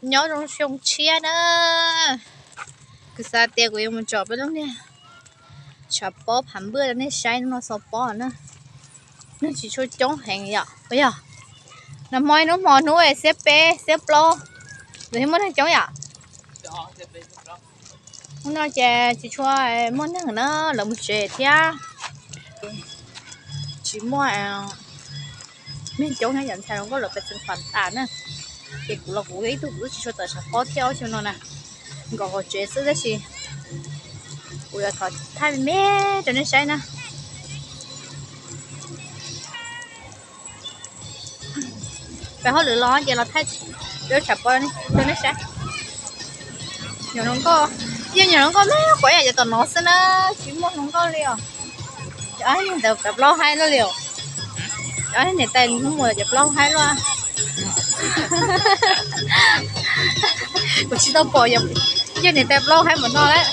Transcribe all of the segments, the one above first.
Nyob zoo xyoo tshiab na, kuv xav tias kuv yuav mus tsom peb lub niag tshav pob phav npwj rau nej saib, hnub no xo pob na. Neeg tsis tshua coob heev yom, puas yog? Nag hmo ib hnub hmo hnub xiab peb xiab plaub, lawv thiaj muaj neeg coob yom. Hnub no ces tsis tshua muaj neeg na, lawv mus tsev thiab. Tsis muaj neeg coob thiab, yam ntxhais hluas nkauj lawv pes xees fam tas na. Ces kuv los kuv ib tug kuv twb tsis tshua tawm tshav pob thiab, ob xyoo no na, nkaum hauv tsev xwb tab sis kuv yuav thov thaij me me rau nej saib na. Peb hauj lwm los ces los thaij lub tshav pob rau nej saib. Nyuam hluas nkauj, yog nyuam hluas nkauj me quav yam cov tom no xwb na, tsis muaj hluas nkauj li os. Cov niam tais plaub haib luaj li os. Cov niam tais hnub mus cov plaub haib luaj. Kuv tsis tau pom yog niam tais plaub haib npaum no lawm.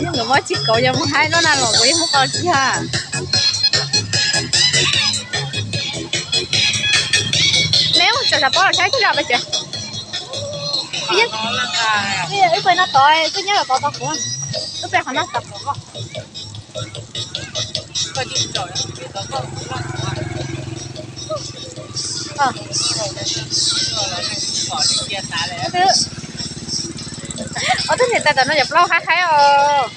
Yog nkawd muab tsis kauv yog mus haib luaj na los kuv yeej muab qau tsis ha. Neb mus tsom tshav pob los saib tij laug pes tsev. Wb pes no tod, wb nyob los tod tau kuv. Wb pes qhov no tod. Ob tug niam tais tom no cov plaub haib haib os.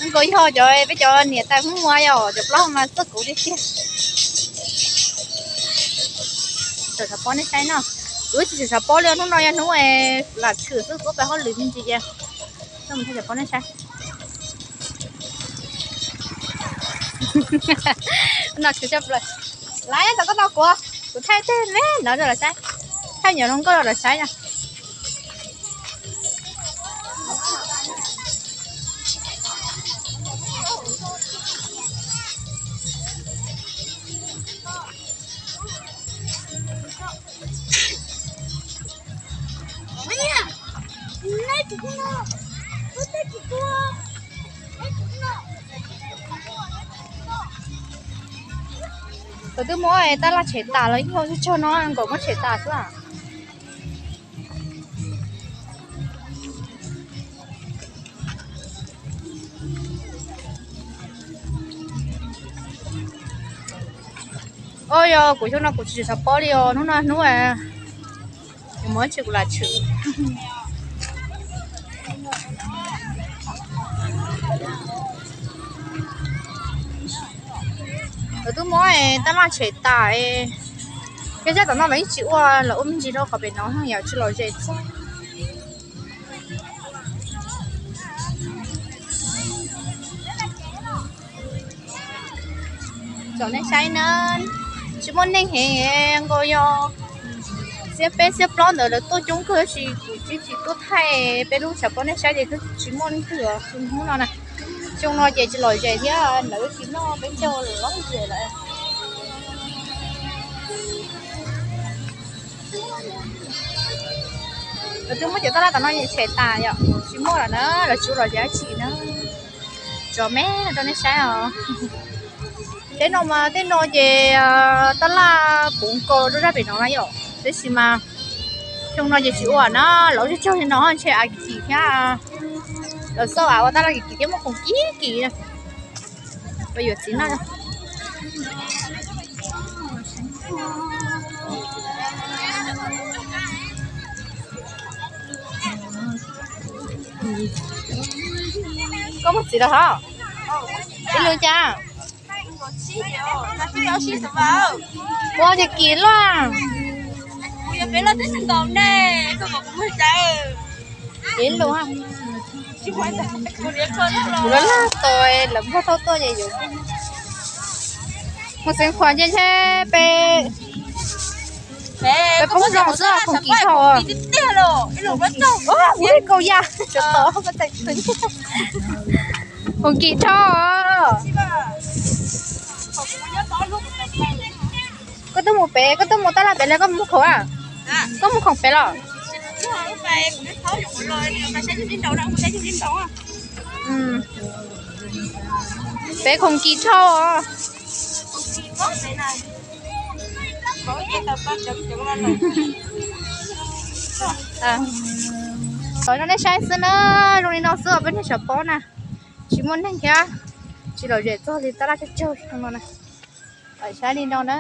Nkaus yog cov peb cov niam tais Hmoob Muas yog cov plaub mas txawj kauv tiag tiag. Tsom tshav pob nej saib no. Kuv tsis tsom tshav pob li, hnub no yog hnub lam tshwm xwb, kuv pab hauj lwm me ntsis ces tsom tshav pob nej saib. No tshwm tshaj plaws. Lawv tom koj no kuv, kuv thaij tej me no rau lawv saib, thaij nyuam hluas nkauj rau lawv saib na. Kuv twb muab tab laj tshem tas los ib nyuag tsawg no nkaus muab tshem tas xwb. Os, yog kuv xyoo no kuv tsis tsom tshav pob li os, hnub no hnub kuv muab tsis kuv lam tshwm. Lawv twb muab tab laj tshem tas, yog zaj tom no mas yeej tsis ua, los ua me ntsis rau qhov pem no yog tsis lom zem xwb. Tsom nej saib na, tsis muaj neeg heev, nkaus yog xiab peb xiab plaub ntawd lawv tuaj coob kawg tab sis kuv tsis tsis tuaj thaij peb lub tshav pob nej saib ces twb tsis muaj leej twg hnub no na. Xyoo no ces tsis lom zem thiab lawv tsis noj peb caug lawm, lom zem lawm. Lawv twb muab cov tab laj tom no tshem tas yom, tsis muaj lawm na, lawv tsis lom zem dab tsi na. Tso me rau nej saib os. Tej no mas tej no ces tab laj puv nkaus rau zaj pem no na yom, tab sis mas xyoo no ces tsis ua na, lawv tsis tsaug li no ntshe av kim thiab. Lawv xauj av ua tab laj kim kim thiab muaj khoom kim kim. Yuav txiv noj. Koj muaj txiv lawm hov? Ib lub cas? Ua cas kim luaj. Ib lub. Kuv laj laj tos lawv muab thauj tuaj ces yuav mus xeev khuam ces ntshe peb, peb poob zoo xwb, khoom kim dhau. Kuv ib kaus yam tov, khoom kim dhau. Koj tuaj mus pem, koj tuaj mus tab laj pem los koj mus khoom a? Koj mus khoom pem los? Pem khoom kim dhau os. Tsom rau nej saib xwb na, zoo li no xwb os peb niag saum pob na. Tsis muaj neeg thiab, tsis lom zem txog li tab laj tsawg tsawg no na. Saib li no na.